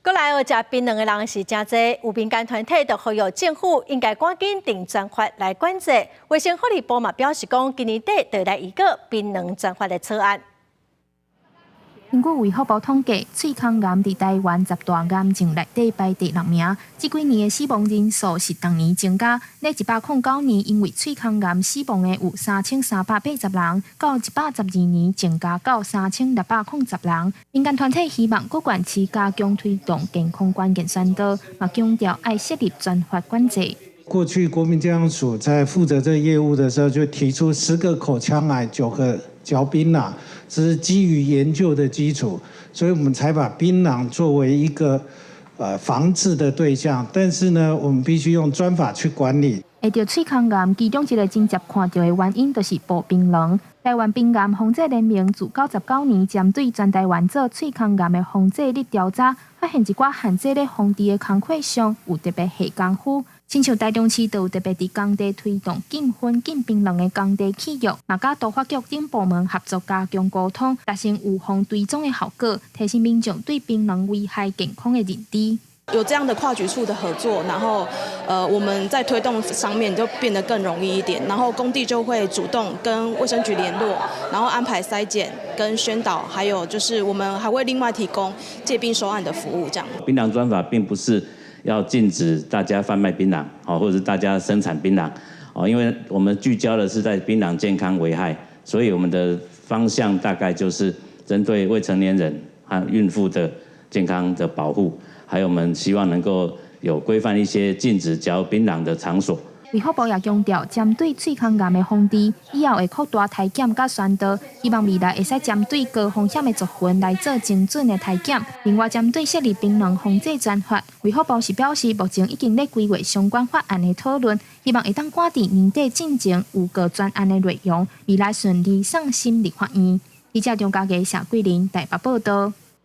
閣來哦，食檳榔的人是誠濟，有民間團體就呼籲政府應該趕緊定專法來管制。衛生福利部嘛表示講，今年底就來預告檳榔專法的草案。根據衛福部統計，喙空癌佇台灣十大癌症內底排第六名。這幾年的死亡人數是逐年增加。咧109年，因為喙空癌死亡的有3380人，到112年增加到3610人。民間團體希望各縣市加強推動健康觀念宣導，嘛強調愛設立專法管制。過去國民健康署在負責這個業務的時候，就提出10個口腔癌，9個嚼檳榔，這是基於研究的基礎，所以我們才把檳榔作為一個防治的對象。但是呢，我們必須用專法去管理。會著喙空癌，其中一個真濟看著的原因，就是薄檳榔。台灣檳癌防制聯盟自99年針對全台灣做喙空癌的防制率調查，發現一寡限制咧防治的工課上有特別下功夫。親像台中市就有特別佇工地推動禁薰禁檳榔的工地契約，嘛佮都發局等部門合作加強溝通，達成預防追蹤的效果，提升民眾對檳榔危害健康的認知。有這樣的跨局處的合作，然後，我們在推動上面就變得更容易一點，然後工地就會主動跟衛生局聯絡，然後安排篩檢跟宣導，還有就是我們還會另外提供戒檳收案的服務。這樣。檳榔專法並不是要禁止大家販賣檳榔，或者是大家生產檳榔，哦，因為我們聚焦的是在檳榔健康危害，所以我們的方向大概就是針對未成年人和孕婦的健康的保護。還有我們希望能夠有規範一些禁止嚼檳榔的場所。衛福部也強調，針對喙空癌的防治，以後會擴大篩檢佮宣導，希望未來會使針對高風險的族群來做精準的篩檢。另外，針對設立檳榔防制專法，衛福部是表示，目前已經咧規劃相關法案的討論，希望會當趕佇年底進前有個專案的內容，未來順利送審立法院。記者張家傑、謝桂林台北報道。